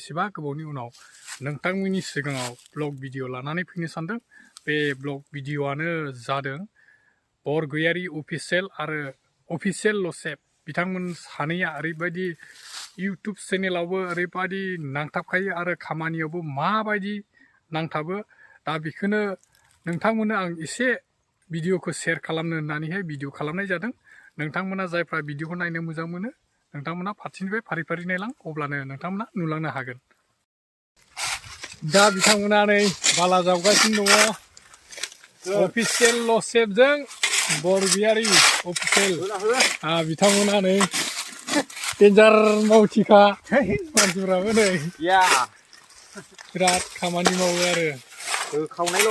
बेसेबा गोबावनि उनाव नोंथांमोननि सिगाङाव ब्लग भिडिअ लानानै फैनो सानदों। बे ब्लग भिडिअआनो जादों बरगयारी अफिसियेल आरो अफिसियेल लसेब बिथांमोन सानैया ओरैबायदि इउटुब चेनेलावबो ओरैबायदि नांथाबखायो आरो खामानियावबो माबायदि नांथाबो। दा बेखौनो नोंथांमोननो आं एसे भिडिअखौ शेयार खालामनो होननानैहाय भिडिअ खालामनाय जादों। नोंथांमोना जायफ्रा भिडिअखौ नायनो मोजां मोनो नोंथांमोना फारसेनिफ्राय फारि फारि नायलां, अब्लानो नोंथांमोना नुलांनो हागोन। दा बिथांमोना नै बाला जावगासिनो दङ। अफिसियेल लसेबजों बरगयारी अफिसियेल बिथांमोना नै डेन्जार मावथिखा मानसिफ्राबो नै बिराद खामानि मावो आरो खावनायल'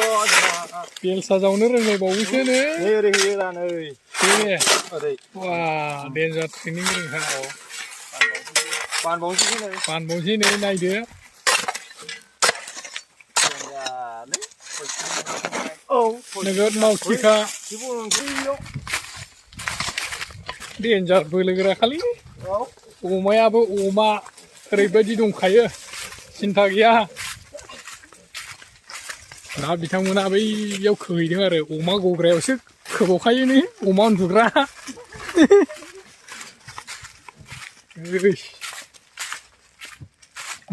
बेलसा जावनो रोंलायबावोसो नै ओरै होयोरा नै ओरै वा डेन्जार ट्रेनिं रोंखा। बानबावनोसै नै नायदो। नोगोद मावथिखा डेन्जार बोलोगोरा खालि। अमायाबो अमा ओरैबायदि दंखायो, सिन्था गैया। दा बिथांमोना बैयाव खोहैदों आरो अमा गग्रायावसो खोबावखायो नै अमा उन्दुग्रा।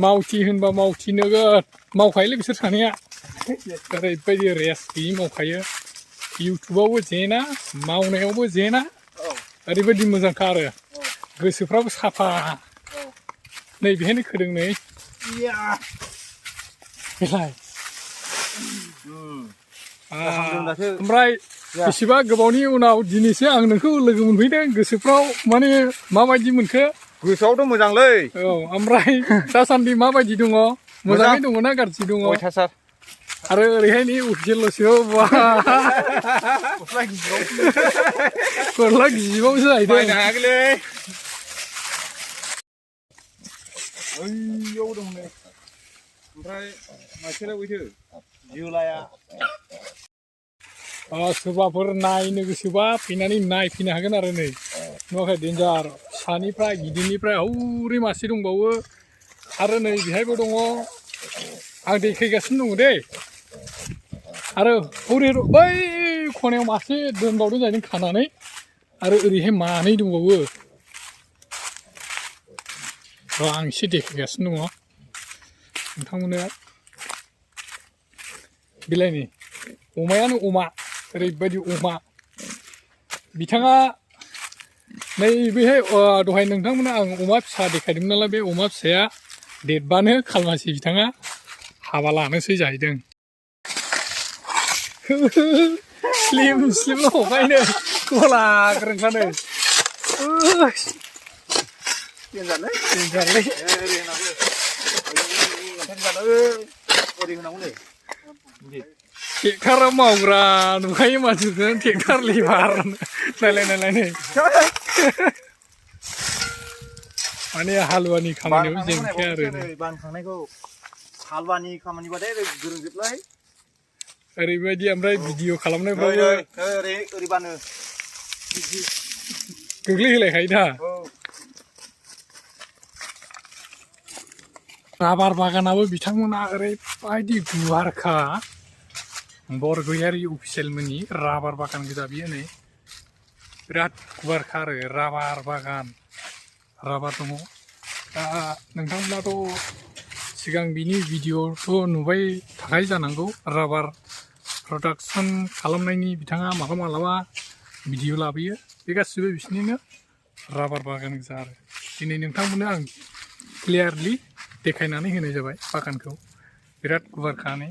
मावथि होनबा मावथि नोगोद मावखायोलै बिसोर सानैया, ओरैबायदि रेस्ट गैयि मावखायो। इउटुबावबो जेना मावनायावबो जेना, ओरैबायदि मोजांखा आरो गोसोफ्राबो साफा। नै बेहायनो खोदों नै बेलाय। ओमफ्राय बेसेबा गोबावनि उनाव दिनैसो आं नोंखौ लोगो मोनफैदों। गोसोफ्राव माने माबायदि मोनखो? गोसोआवथ' मोजांलै। औ, ओमफ्राय दासान्दि माबायदि दङ? मोजाङै दङ ना गाज्रि दङ? अयथासार। आरो ओरैहाय नै अफिसियेल लसेबाव गस्ला गिजिबावसो जाहैदों। बायनो हायाखैलै। ओइयाव दं नै। ओमफ्राय मासेला बैथो जोलाया। सोरबाफोर नायनो गोसोबा फैनानै नायफैनो हागोन आरो नै नुवाखै? डेन्जार फिसानिफ्राय गिदिरनिफ्राय हौरै मासे दंबावो आरो नै बेहायबो दङ। आं देखायगासिनो दङ दे। आरो हौरै बै खनायाव मासे दोनबावदों जाहैदों खानानै, आरो ओरैहाय मानै दंबावो। आं एसे देखायगासिनो दङ नोंथांमोननो। बिलाइनि अमायानो अमा, ओरैबायदि अमा। बिथाङा नैबेहाय दहाय नोंथांमोना आं अमा फिसा देखायदोंमोन नालाय, बे अमा फिसाया देरबानो खालमासि बिथाङा हाबा लानोसै जाहैदों। स्लिम स्लिम हगायनो गला गोरोंखानो। ट्रेक्टर मावग्रा नुखायो मानसिफोरखौ, ट्रेक्टर लिभार नायलाय नायलाय नै। माने हालुवानि खामानियाव जेनखाया आरो बानखांनायखौ हालुवानि खामानिबाथाय गोरोंजोबलाय। ओरैबायदि ओमफ्राय भिडिअ खालामनायफ्रावबो ओरै बानो गोग्लैहोलायखायो दा। राबार बागानाबो बिथांमोना ओरैबायदि गुवारखा। बरगयारी अफिसियेलमोननि राबार बागान गोजा बियो नै, बिराद गुवारखा आरो राबार बागान। राबार दङ। दा नोंथांमोनाथ' सिगां बिनि भिडिअ'थ' नुबाय थाखायो जानांगौ। राबार प्रडाक्सन खालामनायनि बिथाङा मालाबा भिडिअ' लाबोयो। बे गासिबो बिसोरनिनो राबार बागान गोजा आरो दिनै नोंथांमोननो आं क्लियारलि देखायनानै होनाय जाबाय बागानखौ। बिराद गुवारखा नै।